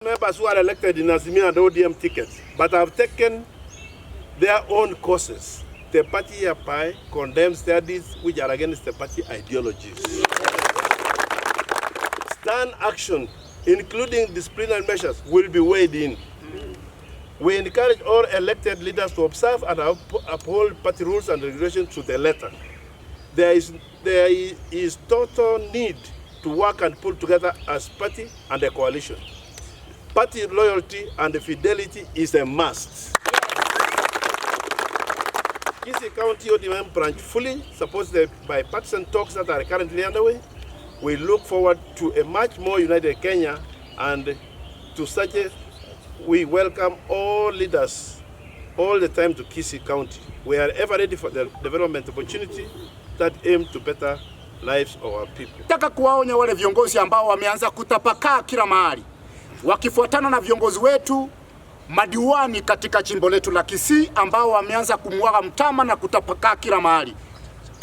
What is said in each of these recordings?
Members who are elected in Azimio and ODM tickets, but have taken their own courses. The party hereby condemns their deeds which are against the party ideologies. Stern action, including disciplinary measures, will be weighed in. We encourage all elected leaders to observe and uphold party rules and regulations to the letter. There is total need to work and pull together as party and a coalition. Party loyalty and fidelity is a must. Kisii County ODM branch fully supports the bipartisan talks that are currently underway. We look forward to a much more united Kenya, and to such a we welcome all leaders all the time to Kisii County. We are ever ready for the development opportunity that aim to better lives of our people. Nataka kuwaonya wale viongozi ambao wameanza kutapakaa kila mahali wakifuatana na viongozi wetu madiwani katika jimbo letu la Kisii ambao wameanza kumwaga mtama na kutapakaa kila mahali.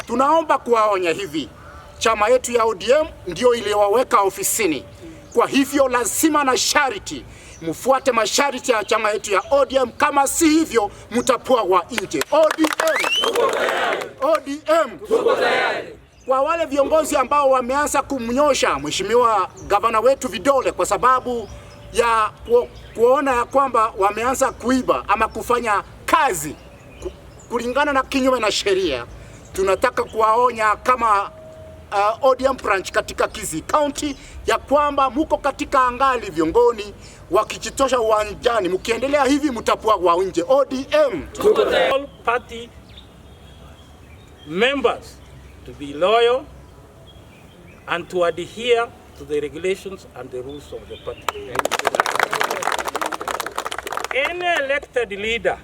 Tunaomba kuwaonya hivi, chama yetu ya ODM ndio iliyowaweka ofisini. Kwa hivyo lazima na sharti mfuate masharti ya chama yetu ya ODM, kama si hivyo mtapwagwa nje. ODM, ODM. Kwa wale viongozi ambao wameanza kumnyosha mheshimiwa gavana wetu vidole kwa sababu ya kuona ya kwamba wameanza kuiba ama kufanya kazi kulingana na kinyume na sheria, tunataka kuwaonya kama ODM branch katika Kisii County ya kwamba muko katika angali viongoni wakijitosha uwanjani, mkiendelea hivi mtapwagwa nje. ODM. All party members to be loyal and to adhere to the regulations and the rules of the party. Any elected leader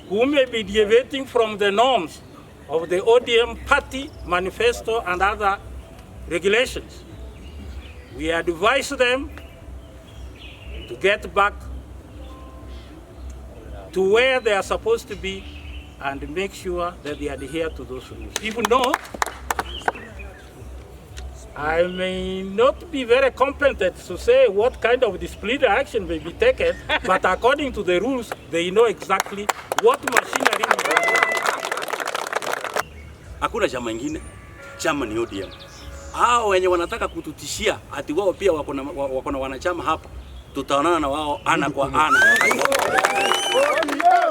who may be deviating from the norms of the ODM party manifesto and other regulations, we advise them to get back to where they are supposed to be and make sure that they adhere to those rules. If not, I may not be very competent to say what kind of disciplinary action may be taken, but according to the rules, they know exactly what machinery will be. Hakuna chama ingine, chama ni ODM. Hao wenye wanataka kututishia ati wao pia wako na wanachama hapa, tutaonana na wao ana kwa ana.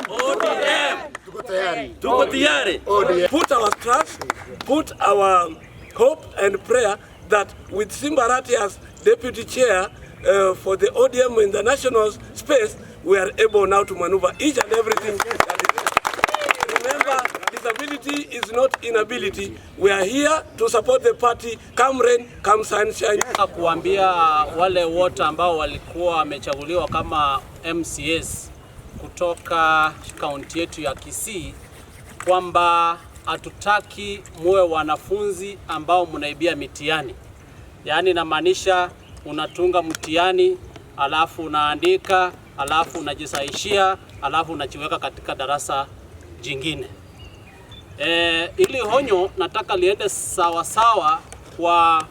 ODM, Tuko tayari. Tuko tayari. Put our trust, put our hope and prayer that with Simba Arati as deputy chair for the ODM in the national space, we are able now to maneuver each and everything that is. Remember, disability is not inability. We are here to support the party, come rain, come sunshine. Kuambia wale wote ambao walikuwa wamechaguliwa kama MCAs kutoka kaunti yetu ya Kisii kwamba hatutaki muwe wanafunzi ambao mnaibia mitihani. Yaani inamaanisha unatunga mtihani alafu unaandika alafu unajisahihishia alafu unajiweka katika darasa jingine. Ili onyo nataka liende sawa sawa kwa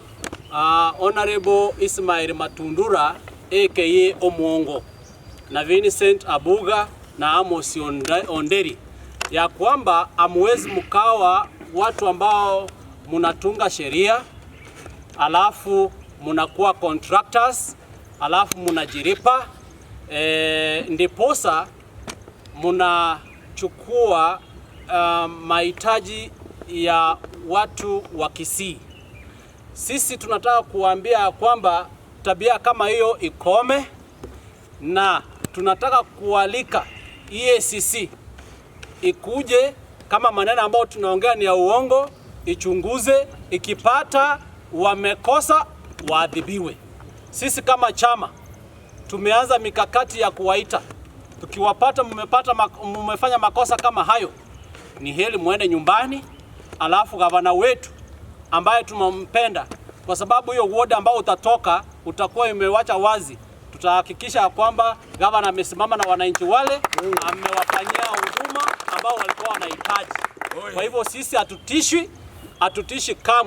Honorable Ismail Matundura aka Omuongo na Vincent Abuga na Amos Onderi ya kwamba hamwezi mkawa watu ambao mnatunga sheria alafu mnakuwa contractors alafu mnajilipa ndiposa mnachukua mahitaji ya watu wa Kisii. Sisi tunataka kuambia kwamba tabia kama hiyo ikome, na tunataka kualika EACC ikuje, kama maneno ambayo tunaongea ni ya uongo, ichunguze, ikipata wamekosa waadhibiwe. Sisi kama chama tumeanza mikakati ya kuwaita, tukiwapata mmefanya makosa kama hayo, ni heri muende nyumbani, alafu gavana wetu ambaye tunampenda, kwa sababu hiyo ward ambao utatoka utakuwa imewacha wazi, tutahakikisha kwamba gavana amesimama na wananchi wale, amewafanyia huduma ambao walikuwa wanahitaji. Kwa hivyo sisi hatutishwi, hatutishi kamwe.